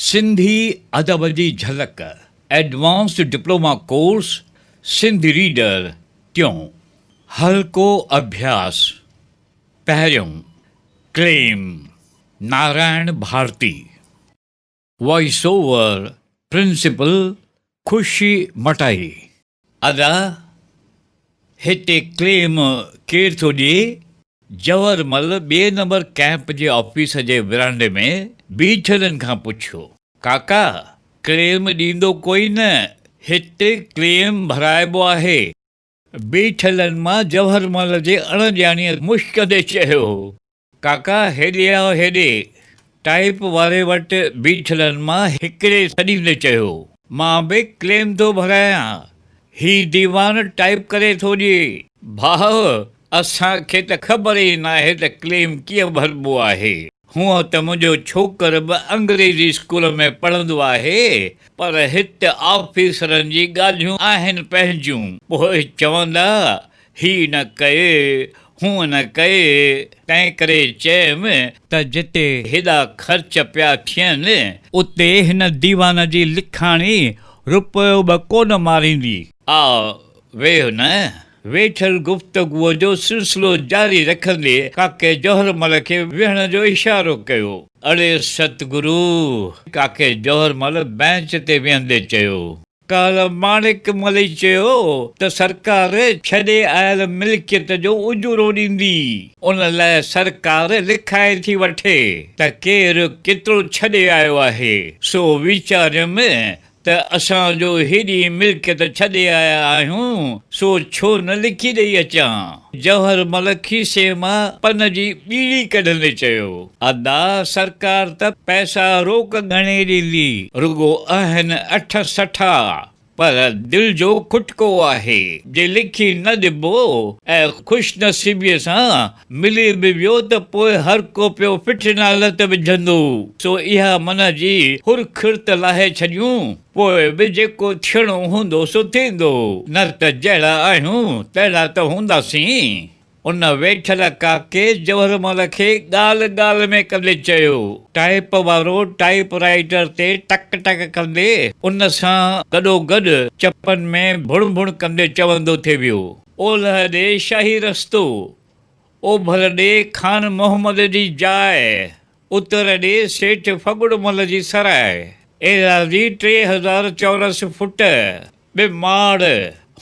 سنڌي ادب جي جهلڪ، advanced diploma course Sindhi reader ٽيون، هلڪو اڀياس، پهريون، claim, Narayan Bharti. Voice over, principal Khushi Matai. ادا هتي ڪليم ڪير ٿو ڏئي؟ جوهر مل ٻئي نمبر ڪئمپ جي آفيس جي ورانڊي ۾ بيٺلن کان پڇيو. ڪاڪا ڪليم ڏيندو ڪوئي نه، هتي ڪليم ڀرائبو آهي. بيٺلن مان جوهر مل جي اڻ ڄاڻيء مشڪندي چيو. ڪاڪا هيڏي آء هيڏي. ٽائيپ واري وٽ بيٺلن مان هڪڙي سڏيندي چيو. مان به ڪليم ٿو ڀرايان. هي ديوان ٽائيپ ڪري ٿو ڏئي. ڀاء اسان کي ته خبر ئي ناهي ته ڪليم ڪيئن ڀربو آهي. هونء ته منهنجو ڇوڪر به انگريزي اسڪول ۾ پڙهندو آهي پر هت آفيسرن جي ڳالهيون آهن پنهنجون. پوء چوندا هي نه ڪئي، هونء نه ڪئي، تنهنڪري چيم ته جتي هيڏا خرچ پيا ٿين، اتي هن ديوان جي لکاڻي رپيو به ڪونه ماريندي. آء ويهه نه. ويٺل گفتگوء جو سلسلو جاري رکندي ڪاڪي جوهرمل کي ويهڻ جو اشارو ڪيو. اڙي ستگرو! ڪاڪي جوهرمل بينچ تي ويهندي چيو. ڪالهه ماڻڪ ملئي چيو ته سرڪار ڇڏي آيل ملڪيت جو اجورو ڏيندي، ان لاء سرڪار لکائي ٿي وٺي ته ڪير ڪيترو ڇڏي آيو آهي، سو ويچاريم ته اسان جو هيڏي ملڪيت ڇڏي آيا آهيون، سو ڇو نه لکي ڏئي اچان. جوهر مل کيسي مان پن جي ٻيڙي ڪڍندي چيو. ادا سرڪار ته پئسا روڪ ڳڻي ڏيندي. رڳو آهن اٺ سٺا، پر دل جو کٽڪو آهي. جي لکي نه ڏبو ۽ خوش نصيبيء سان ملي به ويو ته پوء هر ڪو پيو ڦٽ نالت وجهندو. سو اها من جي هر کڙت لاهي ڇڏيون، پوء به جيڪو ٿيڻو هوندو سو ٿيندو، نه ته جهڙا آهيون تهڙا ته هونداسين. ان ويٺل ڪاڪي جوهرمل کي ڳالهه ڳالهه ۾ ڪندي چيو. ٽائيپ وارو ٽائيپ رائيٽر تي ٽڪ ٽڪ ڪندي ان سان گڏوگڏ چپن ۾ ڀڻ ڀڻ ڪندي چوندو ٿي ويو. اولهه ڏي شاهي رستو، اوڀر ڏي خان محمد جي جاء، اتر ڏي سيٺ ڦڳڙمل جي سراء، ايراضي 3000 چورس فٽ، ٻه ماڙ.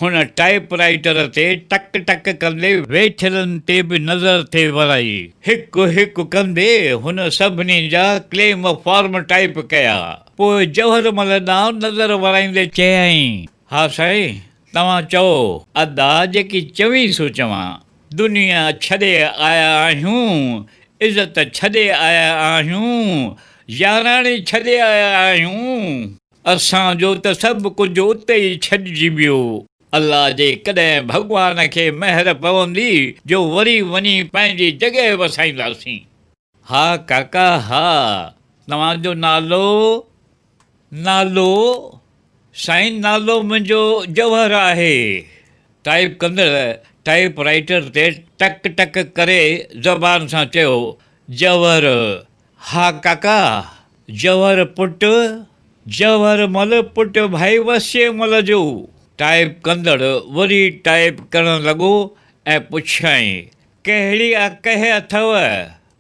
هن ٽائيپ رائيٽر تي ٽڪ ٽڪ ڪندي ويٺلن تي به نظر ٿي ورائي. هڪ هڪ ڪندي هن سڀني جا ڪليم فارم ٽائيپ ڪيا. پوء جوهر مل ڏانهن نظر ورائيندي چيائين، ها سائين، توهان چئو. ادا جيڪي چوين سو چوان. دنيا ڇڏي آيا آهيون، عزت ڇڏي آيا آهيون، ياراڻي ڇڏي آيا آهيون. اسان جو ته سڀ ڪجهه اتي ئي ڇڏجي ويو. الله جي ڪڏهن ڀڳوان کي مهر پوندي جو وري وڃي پنهنجي جڳهه وسائينداسين. ها ڪاڪا ها، توهان جو نالو؟ نالو؟ سائين نالو منهنجو جوهر آهي. ٽائيپ ڪندڙ ٽائيپ رائيٽر تي ٽڪ ٽڪ ڪري زبان سان چيو، جوهر. ها ڪاڪا، جوهر پٽ، جوهر مل پٽ ڀائي وسيع مل جو. ٽائيپ ڪندڙ وري ٽائيپ ڪرڻ لڳو ۽ پڇيائين، ڪهڙي ڪهه اٿئو؟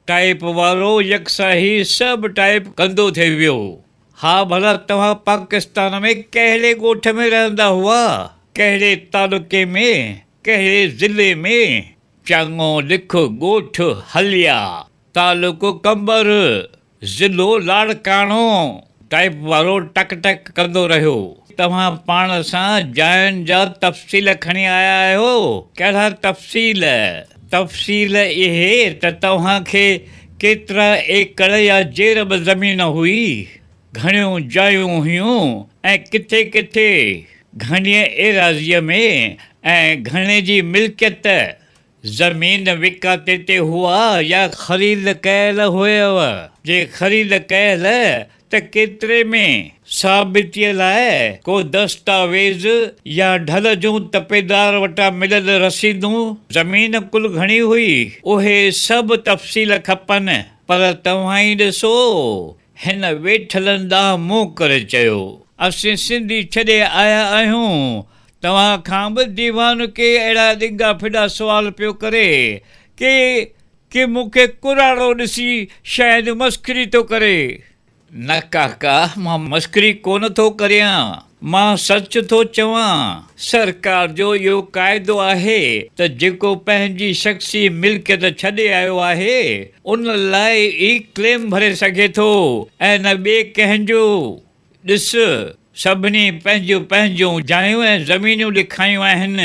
ٽائيپ وارو يڪساهي سڀ ٽائيپ ڪندو ٿي ويو. ها ڀلا توهان پاڪستان ۾ ڪهڙي ڳوٺ ۾ رهندا هئا؟ ڪهڙي تعلقي ؟ ڪهڙي ضلعي ۾؟ چڱو لک ڳوٺ هليا. تعلقو قمبر، ضلعو لاڙڪاڻو. ٽائيپ وارو ٽڪ ٽڪ ڪندو رهيو. توهان پاڻ سان جاين جا تفصيل کڻي آيا آهيو؟ ڪهڙا تفصيل؟ تفصيل اهي ته توهان کي ڪيترا ايڪڙ يا جيرب زمين هئي، گهڻيون جايون هيون ۽ ڪٿي ڪٿي، گهڻيء ايراضيء ۾ ۽ گهڻي جي ملڪيت. زمين وڪاتي تي هئا يا خريد ڪيل هيو؟ جي خريد ڪيل ته ڪيتري ۾؟ ثابتيء لاء ڪو دستاويز يا ڍل جون تپيدار وٽان مليل رسيدون؟ زمين ڪل گهڻي هئي؟ اهي سڀ تفصيل کپن، پر توهان ئي ڏسو، هن ويٺلن ڏانهن منهن ڪري چيو. اسين سنڌي ڇڏي آيا آهيون. توهان کان به ديوان ڪي اهڙا ڏنگا ڦڏا سوال پيو ڪري. ڪي ڪي مون کي ڪراڙو ڏسي شايد مسخري ٿو ڪري. نه ڪاڪا، مان مسخري ڪونه ٿو ڪريان. مان سچ ٿو چوان. سرڪار جو اهو قاعدو آهي ته جيڪو پنهنجي شخصي ملڪيت ڇڏي آيو آهي، ان لاء ئي ڪليم ڀري سگهي ٿو ۽ نه ٻئي ڪنهن جو. ڏس، سڀني پنهنجون پنهنجون جايون ۽ زمينون لکايون آهن.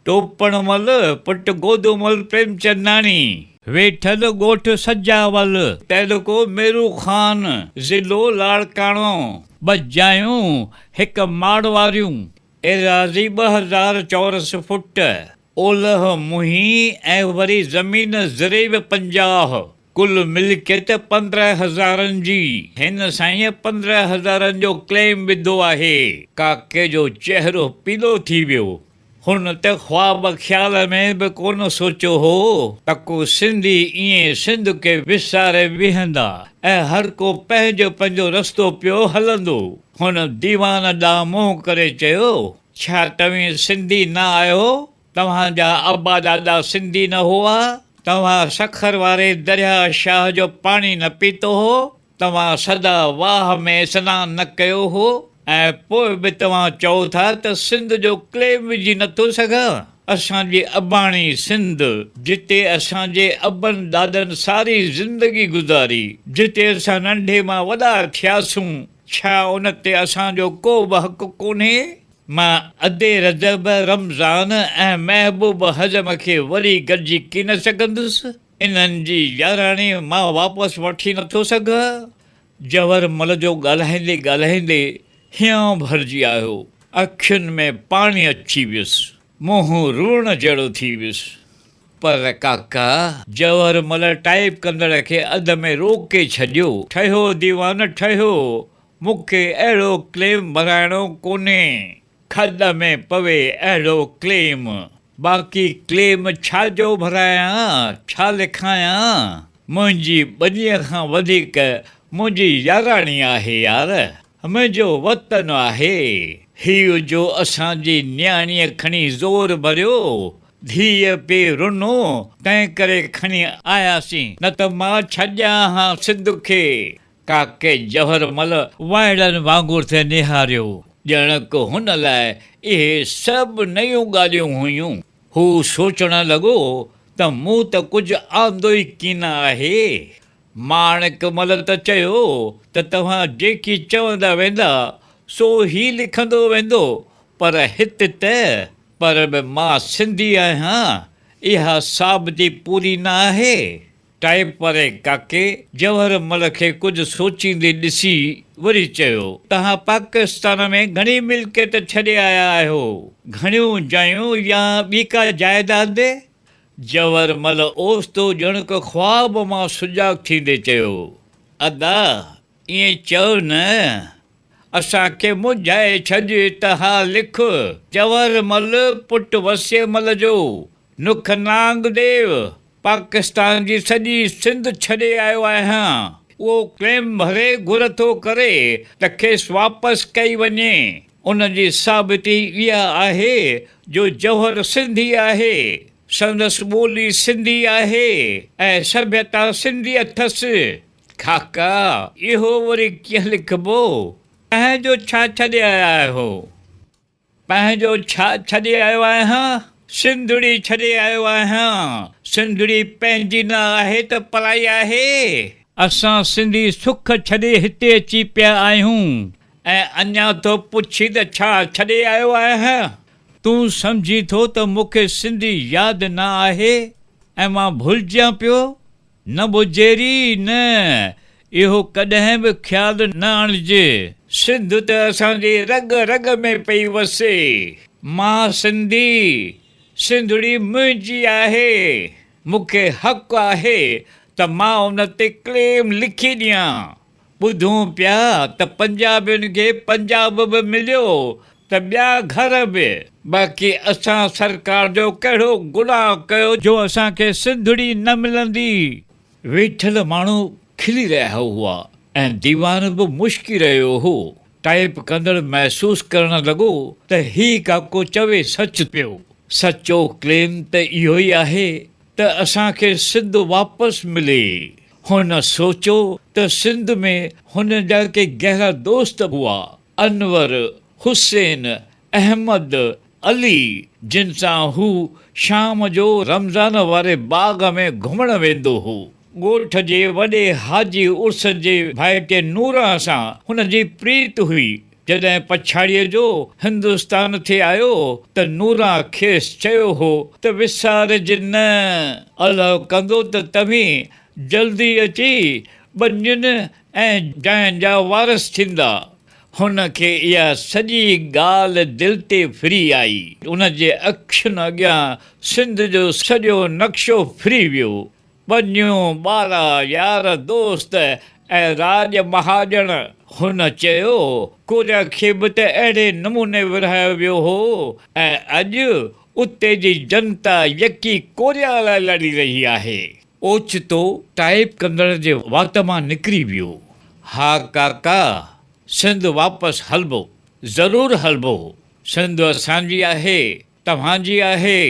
ٽوپڻ مل پٽ گودومل پريمچنداڻي. ويٺل ڳوٺ سجاول، تعلقو ميرو خان، ضلعو لاڙڪاڻو. ٻه جايون، هڪ ماڙ واريون. ايراضي 2000 چورس فوٽ، اولهه منهين ۽ وري زمين زريب 50، ڪل ملڪيت 15 هزارن جي. هن سائينء 15 هزارن جو ڪليم وڌو آهي. ڪاڪي جو چهرو پيلو ٿي ويو. هن ته خواب خيال ۾ به ڪونه سوچيو هو ته ڪو سنڌي ائين سنڌ کي وساري ويهندا ۽ هر ڪو پنهنجو پنهنجو رستو پيو هلندو. هن ديوان ڏانهن منهن ڪري چيو، ڇا توهين سنڌي نه آهيو؟ توهان جا ابا ڏاڏا سنڌي نه هئا؟ توهان سکر واري درياهه شاهه جو پاڻي نه پيتو هو؟ توهان سدا واهه ۾ سنان نه ڪيو هو ۽ پوء به توهان چئو ٿا ته سنڌ جو ڪليم وجهي نه ٿو سگهان. اسان جي اباڻي سنڌ، جتي اسان جي ابن ڏاڏن ساري زندگي گذاري، جتي اسان ننڍي مان وڏا ٿياسون، ڇا ان تي اسان جو ڪو به حق ڪونهي؟ مان ادي رجب، رمضان ۽ محبوب حجم کي وري گڏجي ڪين سگهندس. انهن جي ياراڻي مان واپس وٺي نٿو سگهان. جوهر مل جو ڳالهائيندي ڳالهائيندي هيانء ڀرجي آيو. اکين ۾ پاڻي اچي ويس. منهن روئڻ جهڙو ٿي ويس. پر ڪاڪا! جوهر مل ٽائيپ ڪندڙ کي اڌ ۾ روڪي ڇڏيو. ٺهيو ديوان ٺهيو. مون کي اهڙو ڪليم ڀرائڻو ڪونهي. کڏ ۾ پوي اهڙو ڪليم. باقي ڪليم ڇا جو ڀرايان، ڇا لکايان؟ منهنجي ٻنيء کان وڌيڪ منهنجي ياراڻي آهي يار. منهنجو وطن آهي. هيء جو اسان جي نياڻيء کڻي زور ڀريو، ڌيء پئي رنو، تنهن ڪري کڻي آياسين، نه ته مان ڇڏيان ها سنڌ کي. ڪاڪي جوهر مل وائڙن وانگر ٿي نهاريو، ڄڻڪ هن لاء اهي سڀ نيون ڳالهيون هيون. هو سوچڻ لڳو ته مون ته ڪجهه آندو ئي ڪين آهي. ماڻڪ مل ته چيو ته توهان جيڪي چوندا ويندا سو هي لکندو ويندو، پر هت ته پر به مان سنڌي آهيان، اها ثابتي پوري نه آهي. ٽائيپ واري ڪاڪي جوهر مل کي ڪجهه سوچيندي ڏسي وري چيو. توهان پاڪستان ۾ گهڻي ملڪيت ڇڏي آيا آهيو؟ گهڻيون جايون يا ٻي ڪا جائيداد؟ جوهر مل اوچتو ڄڻڪ خواب مان سجاڳ ٿيندي چيو. ادا ائين چئو نه، اسان کي منجهائي ڇڏ ته ها لک. جوهر مل پٽ وسيع مل جو، نک نانگ ديو، پاڪستان جي سڄي سنڌ ڇڏي آيو آهيان. اهو ڪليم ڀري گهر ٿو ڪري ته کيس واپس ڪئي وڃي. ان جي ثابتي اها آهي جو جوهر سنڌي آهي، سندس ٻولي سنڌي آهي ۽ سڀيتا سنڌي اٿس. ڪاڪا اهو وري ڪيئن لکبو؟ پنهنجو ڇا ڇڏي آيا آهيو؟ پنهنجو ڇا ڇڏي آيو آهيان؟ سنڌڙي ڇڏي آيو آهيان. سنڌڙي پنهنجي نه آهي ته پرائي آهي. اسان سنڌي سک ڇڏي هتي اچي پيا آهيون ۽ اڃا ٿو پڇين ته ڇا ڇڏي آيو آهيان؟ تون سمجهين ٿو ته مون کي سنڌي ياد نه آهي ۽ مان ڀلجان پيو؟ نه بجيري نه، اهو ڪڏهن به خيال نه آڻج. سنڌ ته اسان جي رڳ رڳ ۾ پئي وسي. مان سنڌي، سنڌڙي منهنجي آهي. مون کي حق آهي ته مان ان تي ڪليم لکي ڏيان. ٻڌون پيا ته پنجابين کي پنجاب به مليو ته ٻيا گهر به. باقي اسان سرڪار جو ڪهڙو گناهه ڪيو جو اسان کي سنڌڙي نه ملندي. ويٺل ماڻهو کلي رهيا هئا. ۽ ديوان به مشڪي رهيو هو. ٽائيپ ڪندڙ محسوس ڪرڻ لڳو ته هي ڪاڪو چوي سچ پيو. سچو ڪليم ته اهو ئي آهي ته اسان کي سنڌ واپس ملي. هن سوچيو ته سنڌ ۾ هن جا ڪي گهرا دوست هئا، انور، حسين، احمد، علي، جن سان هو شام جو رمضان واري باغ ۾ گهمڻ ويندو هو. ڳوٺ جي وڏي حاجي عرس جي ڀائٽي نوران سان هن جي پريت هئي. جڏهن پڇاڙيء جو هندستان ٿي آيو ته نوران کيس چيو هو ته وسارج نه، الله ڪندو ته توهين جلدي اچي ٻنين ۽ جاين جا وارث ٿيندا. هن کي اها سڄي ڳالهه دل تي ڦري آئي. ان جي اکين اڳيان سنڌ جو سڄو نقشو ڦري ويو. ٻنيون، ٻارا، يار دوست ۽ راڄ مهاڄڻ. هن چيو، ڪوريا کي به ته اهڙي نموني ورهايو ويو هو ۽ اڄ اتي جي جنتا يڪي ڪوريا لاء لڙي رهي آهي. اوچتو ٽائيپ ڪندڙ جي وات مان نڪري ويو، ها ڪاڪا، سنڌ واپس هلبو، ضرور هلبو، سنڌ اسان جي آهي، توهان جي آهي،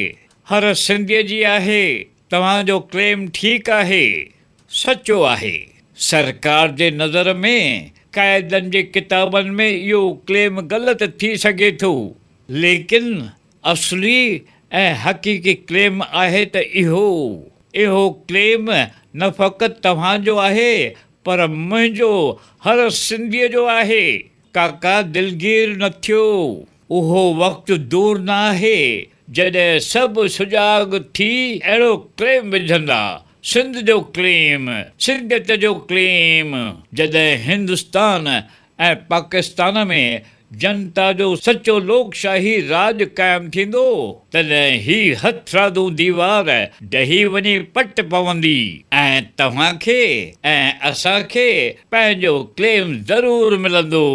هر سنڌيء جي آهي، توهان جو ڪليم ٺيڪ آهي، سچو آهي. سرڪار جي نظر ۾ قاعدن جي ڪتابن ۾ اهو ڪليم غلط ٿي سگهي ٿو، ليڪن اصلي ۽ حقيقي ڪليم آهي ته اهو. اهو ڪليم نه فقط توهان جو آهي پر منهنجو، هر سنڌيء جو آهي. ڪاڪا دلگير نه ٿيو. اهو وقت دور نه آهي جڏهن سڀ سجاڳ ٿي اهڙو ڪليم وجهندا. سنڌ جو ڪليم، سنڌيت جو ڪليم. جڏهن هندستان ۽ پاڪستان ۾ جنتا جو سچو لوڪشاهي راڄ قائم ٿيندو، تڏهن هي هٿرادو ديوار ڊهي وڃي پٽ پوندي ۽ توهان کي ۽ اسان کي پنهنجو ڪليم ضرور ملندو.